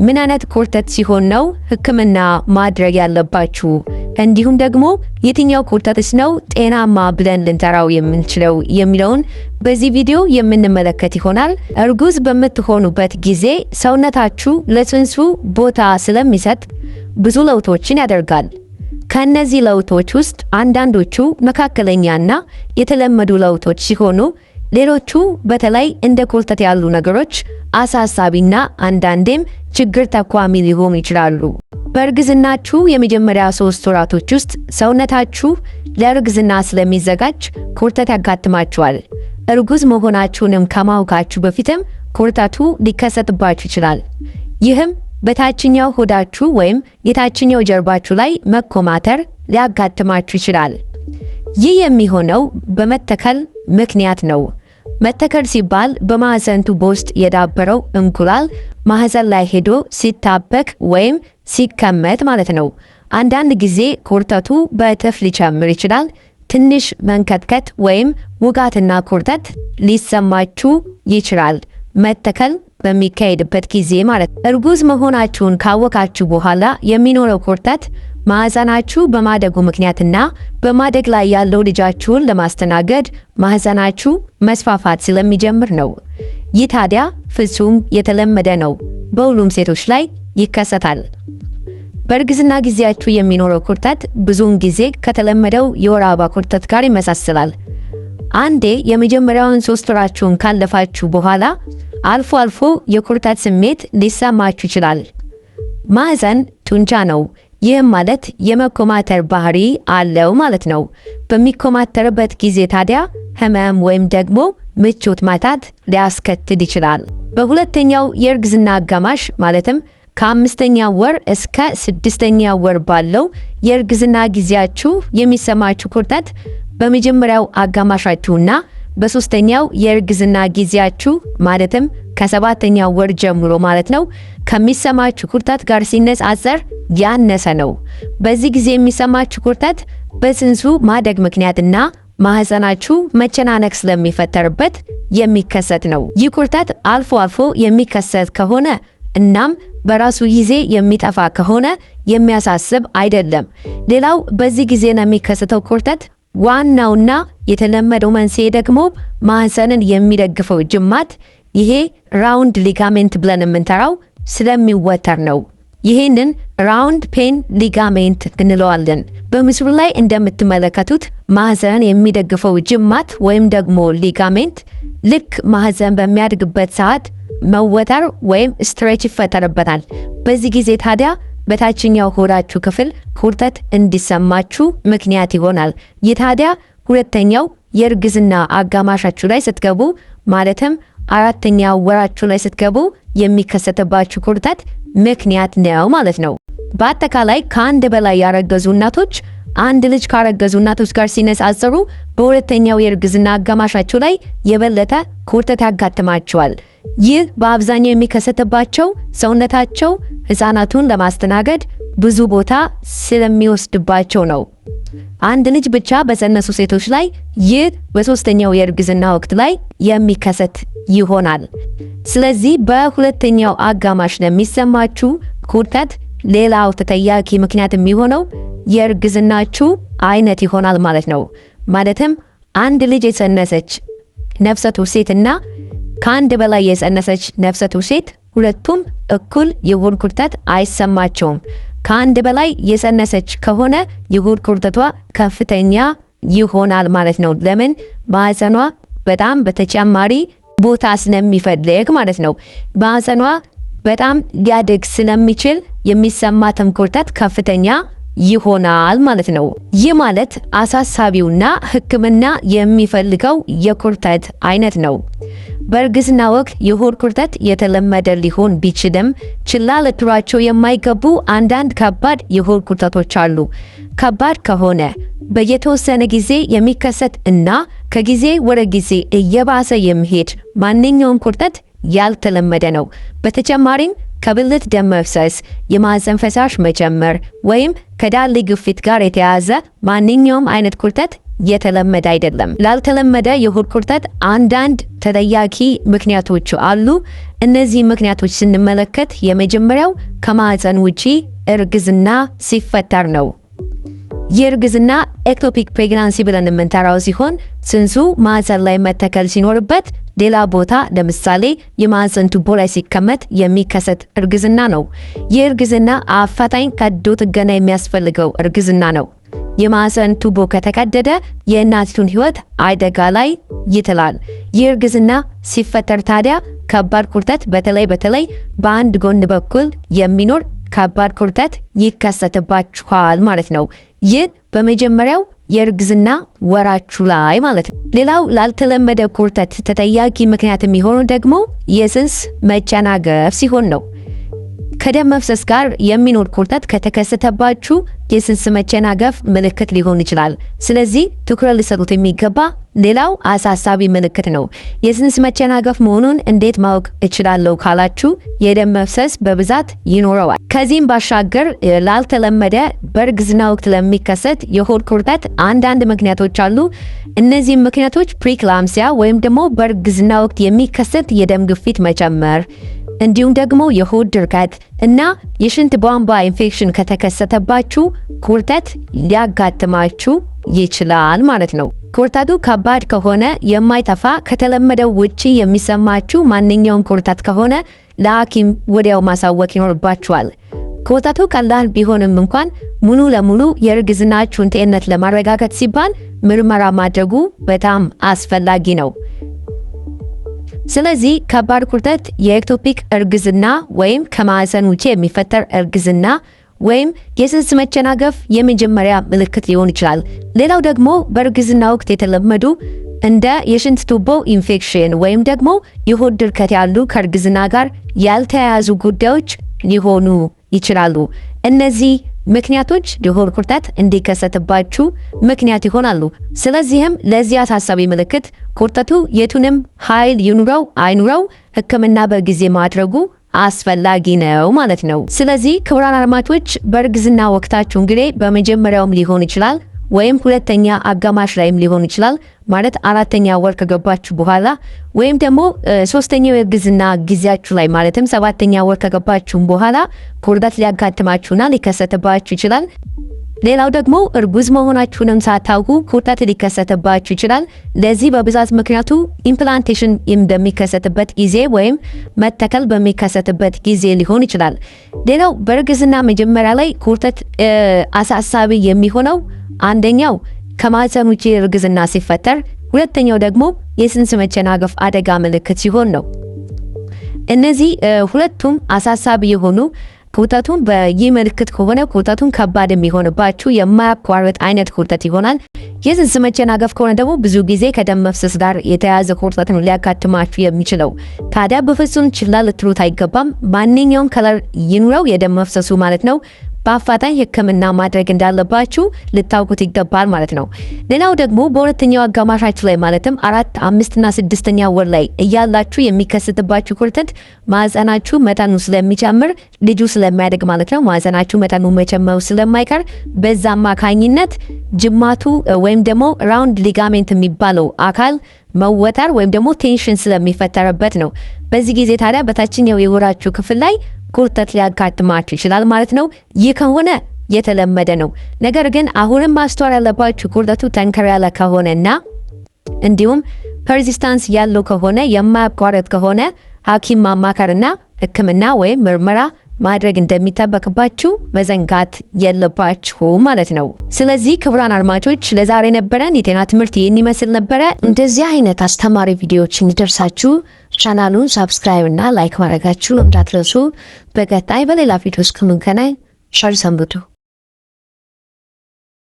ምን አይነት ኩርተት ሲሆን ነው ሕክምና ማድረግ ያለባችሁ? እንዲሁም ደግሞ የትኛው ኩርተትስ ነው ጤናማ ብለን ልንጠራው የምንችለው የሚለውን በዚህ ቪዲዮ የምንመለከት ይሆናል። እርጉዝ በምትሆኑበት ጊዜ ሰውነታችሁ ለጽንሱ ቦታ ስለሚሰጥ ብዙ ለውጦችን ያደርጋል። ከእነዚህ ለውጦች ውስጥ አንዳንዶቹ መካከለኛና የተለመዱ ለውጦች ሲሆኑ፣ ሌሎቹ በተለይ እንደ ኩርተት ያሉ ነገሮች አሳሳቢና አንዳንዴም ችግር ጠቋሚ ሊሆኑ ይችላሉ። በእርግዝናችሁ የመጀመሪያ 3 ወራቶች ውስጥ ሰውነታችሁ ለእርግዝና ስለሚዘጋጅ ኩርተት ያጋጥማችኋል። እርጉዝ መሆናችሁንም ከማወቃችሁ በፊትም ኩርተቱ ሊከሰትባችሁ ይችላል። ይህም በታችኛው ሆዳችሁ ወይም የታችኛው ጀርባችሁ ላይ መኮማተር ሊያጋጥማችሁ ይችላል። ይህ የሚሆነው በመተከል ምክንያት ነው። መተከል ሲባል በማህፀን ቱቦ ውስጥ የዳበረው እንቁላል ማህፀን ላይ ሄዶ ሲጣበቅ ወይም ሲቀመጥ ማለት ነው። አንዳንድ ጊዜ ኩርተቱ በእጥፍ ሊጨምር ይችላል። ትንሽ መንከትከት ወይም ውጋትና ኩርተት ሊሰማችሁ ይችላል፣ መተከል በሚካሄድበት ጊዜ ማለት ነው። እርጉዝ መሆናችሁን ካወቃችሁ በኋላ የሚኖረው ኩርተት ማህፀናችሁ በማደጉ ምክንያትና በማደግ ላይ ያለው ልጃችሁን ለማስተናገድ ማህፀናችሁ መስፋፋት ስለሚጀምር ነው። ይህ ታዲያ ፍጹም የተለመደ ነው፣ በሁሉም ሴቶች ላይ ይከሰታል። በእርግዝና ጊዜያችሁ የሚኖረው ኩርተት ብዙውን ጊዜ ከተለመደው የወር አበባ ኩርተት ጋር ይመሳሰላል። አንዴ የመጀመሪያውን 3 ወራችሁን ካለፋችሁ በኋላ አልፎ አልፎ የኩርተት ስሜት ሊሰማችሁ ይችላል። ማህፀን ጡንቻ ነው። ይህም ማለት የመኮማተር ባህሪ አለው ማለት ነው። በሚኮማተርበት ጊዜ ታዲያ ህመም ወይም ደግሞ ምቾት ማጣት ሊያስከትል ይችላል። በሁለተኛው የእርግዝና አጋማሽ ማለትም ከ5ኛ ወር እስከ 6ኛ ወር ባለው የእርግዝና ጊዜያችሁ የሚሰማችሁ ኩርተት በመጀመሪያው አጋማሻችሁና በሶስተኛው የእርግዝና ጊዜያችሁ ማለትም ከ7ኛው ወር ጀምሮ ማለት ነው ከሚሰማችሁ ኩርተት ጋር ሲነጻጸር ያነሰ ነው። በዚህ ጊዜ የሚሰማችሁ ኩርተት በጽንሱ ማደግ ምክንያትና ማህፀናችሁ መጨናነቅ ስለሚፈጠርበት የሚከሰት ነው። ይህ ኩርተት አልፎ አልፎ የሚከሰት ከሆነ እናም በራሱ ጊዜ የሚጠፋ ከሆነ የሚያሳስብ አይደለም። ሌላው በዚህ ጊዜ ነው የሚከሰተው ኩርተት ዋናውና የተለመደው መንስኤ ደግሞ ማህፀንን የሚደግፈው ጅማት፣ ይሄ round ligament ብለን የምንጠራው ስለሚወተር ነው። ይህንን round pin ligament እንለዋለን። በምስሉ ላይ እንደምትመለከቱት ማህፀንን የሚደግፈው ጅማት ወይም ደግሞ ligament ልክ ማህፀን በሚያድግበት ሰዓት መወጠር ወይም stretch ይፈጠርበታል። በዚህ ጊዜ ታዲያ በታችኛው ሆዳችሁ ክፍል ኩርተት እንዲሰማችሁ ምክንያት ይሆናል። ይህ ታዲያ ሁለተኛው የእርግዝና አጋማሻችሁ ላይ ስትገቡ ማለትም 4ኛ ወራችሁ ላይ ስትገቡ የሚከሰትባችሁ ኩርተት ምክንያት ነው ማለት ነው። በአጠቃላይ ከአንድ በላይ ያረገዙ እናቶች አንድ ልጅ ካረገዙ እናቶች ጋር ሲነጻጸሩ በሁለተኛው የእርግዝና አጋማሻቸው ላይ የበለጠ ኩርተት ያጋጥማቸዋል። ይህ በአብዛኛው የሚከሰትባቸው ሰውነታቸው ህፃናቱን ለማስተናገድ ብዙ ቦታ ስለሚወስድባቸው ነው። አንድ ልጅ ብቻ በጸነሱ ሴቶች ላይ ይህ በሶስተኛው የእርግዝና ወቅት ላይ የሚከሰት ይሆናል። ስለዚህ በሁለተኛው አጋማሽ ለሚሰማችሁ ኩርተት ሌላው ተጠያቂ ምክንያት የሚሆነው የእርግዝናችሁ አይነት ይሆናል ማለት ነው። ማለትም አንድ ልጅ የጸነሰች ነፍሰ ጡር ሴትና ከአንድ በላይ የጸነሰች ነፍሰ ጡር ሴት ሁለቱም እኩል የሆድ ኩርተት አይሰማቸውም። ከአንድ በላይ የጸነሰች ከሆነ የሆድ ኩርተቷ ከፍተኛ ይሆናል ማለት ነው። ለምን? ማህፀኗ በጣም በተጨማሪ ቦታ ስለሚፈልግ ማለት ነው። ማህፀኗ በጣም ሊያድግ ስለሚችል የሚሰማትም ኩርተት ከፍተኛ ይሆናል ማለት ነው። ይህ ማለት አሳሳቢውና ሕክምና የሚፈልገው የኩርተት አይነት ነው። በእርግዝና ወቅት የሆድ ኩርተት የተለመደ ሊሆን ቢችልም ችላ ልትሏቸው የማይገቡ አንዳንድ ከባድ የሆድ ኩርተቶች አሉ። ከባድ ከሆነ፣ በየተወሰነ ጊዜ የሚከሰት እና ከጊዜ ወደ ጊዜ እየባሰ የሚሄድ ማንኛውም ኩርተት ያልተለመደ ነው። በተጨማሪም ከብልት ደም መፍሰስ፣ የማህፀን ፈሳሽ መጨመር ወይም ከዳሌ ግፊት ጋር የተያያዘ ማንኛውም አይነት ኩርተት የተለመደ አይደለም። ላልተለመደ የሆድ ቁርጠት አንዳንድ ተጠያቂ ምክንያቶች አሉ። እነዚህ ምክንያቶች ስንመለከት የመጀመሪያው ከማህፀን ውጪ እርግዝና ሲፈጠር ነው። የእርግዝና ectopic pregnancy ብለን የምንጠራው ሲሆን ጽንሱ ማህፀን ላይ መተከል ሲኖርበት ሌላ ቦታ ለምሳሌ የማህፀን ቱቦ ላይ ሲቀመጥ የሚከሰት እርግዝና ነው። ይህ እርግዝና አፋጣኝ ቀዶ ጥገና የሚያስፈልገው እርግዝና ነው። የማህፀን ቱቦ ከተቀደደ የእናቲቱን ሕይወት አደጋ ላይ ይጥላል። ይህ እርግዝና ሲፈጠር ታዲያ ከባድ ቁርጠት በተለይ በተለይ በአንድ ጎን በኩል የሚኖር ከባድ ቁርጠት ይከሰትባችኋል ማለት ነው። ይህ በመጀመሪያው የእርግዝና ወራችሁ ላይ ማለት ነው። ሌላው ላልተለመደ ቁርጠት ተጠያቂ ምክንያት የሚሆኑ ደግሞ የፅንስ መጨናገፍ ሲሆን ነው። ከደም መፍሰስ ጋር የሚኖር ቁርጠት ከተከሰተባችሁ የፅንስ መጨናገፍ ምልክት ሊሆን ይችላል። ስለዚህ ትኩረት ሊሰጡት የሚገባ ሌላው አሳሳቢ ምልክት ነው። የፅንስ መጨናገፍ መሆኑን እንዴት ማወቅ እችላለሁ ካላችሁ የደም መፍሰስ በብዛት ይኖረዋል። ከዚህም ባሻገር ላልተለመደ በእርግዝና ወቅት ለሚከሰት የሆድ ቁርጠት አንዳንድ ምክንያቶች አሉ። እነዚህም ምክንያቶች preeclampsia ወይም ደግሞ በእርግዝና ወቅት የሚከሰት የደም ግፊት መጨመር እንዲሁም ደግሞ የሆድ ድርቀት እና የሽንት ቧንቧ ኢንፌክሽን ከተከሰተባችሁ ቁርጠት ሊያጋጥማችሁ ይችላል ማለት ነው። ቁርጠቱ ከባድ ከሆነ፣ የማይጠፋ፣ ከተለመደው ውጪ የሚሰማችሁ ማንኛውም ቁርጠት ከሆነ ለሐኪም ወዲያው ማሳወቅ ይኖርባችኋል። ቁርጠቱ ቀላል ቢሆንም እንኳን ሙሉ ለሙሉ የእርግዝናችሁን ጤንነት ለማረጋገጥ ሲባል ምርመራ ማድረጉ በጣም አስፈላጊ ነው። ስለዚህ ከባድ ቁርጠት የ ectopic እርግዝና ወይም ከማህፀን ውጪ የሚፈጠር እርግዝና ወይም የፅንስ መጨናገፍ የመጀመሪያ ምልክት ሊሆን ይችላል። ሌላው ደግሞ በእርግዝና ወቅት የተለመዱ እንደ የሽንት ቱቦ ኢንፌክሽን ወይም ደግሞ የሆድ ድርቀት ያሉ ከእርግዝና ጋር ያልተያያዙ ጉዳዮች ሊሆኑ ይችላሉ። እነዚህ ምክንያቶች የሆድ ቁርጠት እንዲከሰትባችሁ ምክንያት ይሆናሉ። ስለዚህም ለዚህ አሳሳቢ ምልክት ቁርጠቱ የቱንም ኃይል ይኑረው አይኑረው ሕክምና በጊዜ ማድረጉ አስፈላጊ ነው ማለት ነው። ስለዚህ ክቡራን አድማጮች፣ በእርግዝና ወቅታችሁ እንግዲህ በመጀመሪያውም ሊሆን ይችላል ወይም ሁለተኛ አጋማሽ ላይም ሊሆን ይችላል፣ ማለት አራተኛ ወር ከገባችሁ በኋላ ወይም ደግሞ ሶስተኛው የእርግዝና ጊዜያችሁ ላይ ማለትም ሰባተኛ ወር ከገባችሁም በኋላ ቁርጠት ሊያጋጥማችሁና ሊከሰትባችሁ ይችላል። ሌላው ደግሞ እርጉዝ መሆናችሁንም ሳታውቁ ቁርጠት ሊከሰትባችሁ ይችላል። ለዚህ በብዛት ምክንያቱ implantation በሚከሰትበት ጊዜ ወይም መተከል በሚከሰትበት ጊዜ ሊሆን ይችላል። ሌላው በእርግዝና መጀመሪያ ላይ ቁርጠት አሳሳቢ የሚሆነው አንደኛው ከማህፀን ውጪ እርግዝና ሲፈጠር፣ ሁለተኛው ደግሞ የፅንስ መጨናገፍ አደጋ ምልክት ሲሆን ነው። እነዚህ ሁለቱም አሳሳቢ የሆኑ ቁርጠቱን በይህ ምልክት ከሆነ ቁርጠቱን ከባድ የሚሆንባችሁ የማያቋርጥ አይነት ቁርጠት ይሆናል። የፅንስ መጨናገፍ ከሆነ ደግሞ ብዙ ጊዜ ከደም መፍሰስ ጋር የተያያዘ ቁርጠት ነው ሊያጋጥማችሁ የሚችለው። ታዲያ በፍጹም ችላ ልትሉት አይገባም። ማንኛውም color ይኑረው የደም መፍሰሱ ማለት ነው፣ በአፋጣኝ ሕክምና ማድረግ እንዳለባችሁ ልታውቁት ይገባል ማለት ነው። ሌላው ደግሞ በሁለተኛው አጋማሻችሁ ላይ ማለትም 4፣ 5 እና 6ኛ ወር ላይ እያላችሁ የሚከሰትባችሁ ቁርጠት ማህፀናችሁ መጠኑ ስለሚጨምር፣ ልጁ ስለሚያድግ ማለት ነው፣ ማህፀናችሁ መጠኑ መጨመሩ ስለማይቀር በዛ አማካኝነት ጅማቱ ወይም ደግሞ round ligament የሚባለው አካል መወጠር ወይም ደግሞ tension ስለሚፈጠርበት ነው። በዚህ ጊዜ ታዲያ በታችኛው የሆዳችሁ ክፍል ላይ ቁርጠት ሊያጋጥማችሁ ይችላል ማለት ነው። ይህ ከሆነ የተለመደ ነው። ነገር ግን አሁንም ማስተዋል ያለባችሁ ቁርጠቱ ጠንከር ያለ ከሆነና እንዲሁም persistence ያለው ከሆነ፣ የማያቋርጥ ከሆነ ሐኪም ማማከርና ሕክምና ወይም ምርመራ ማድረግ እንደሚጠበቅባችሁ መዘንጋት የለባችሁ ማለት ነው። ስለዚህ ክቡራን አድማጮች፣ ለዛሬ ነበረን የጤና ትምህርት ይህን ይመስል ነበረ። እንደዚህ አይነት አስተማሪ ቪዲዮዎች እንዲደርሳችሁ ቻናሉን subscribe እና like ማድረጋችሁ እንዳትረሱ። በቀጣይ በሌላ ቪዲዮ እስከምንገናኝ ቸር ሰንብቱ።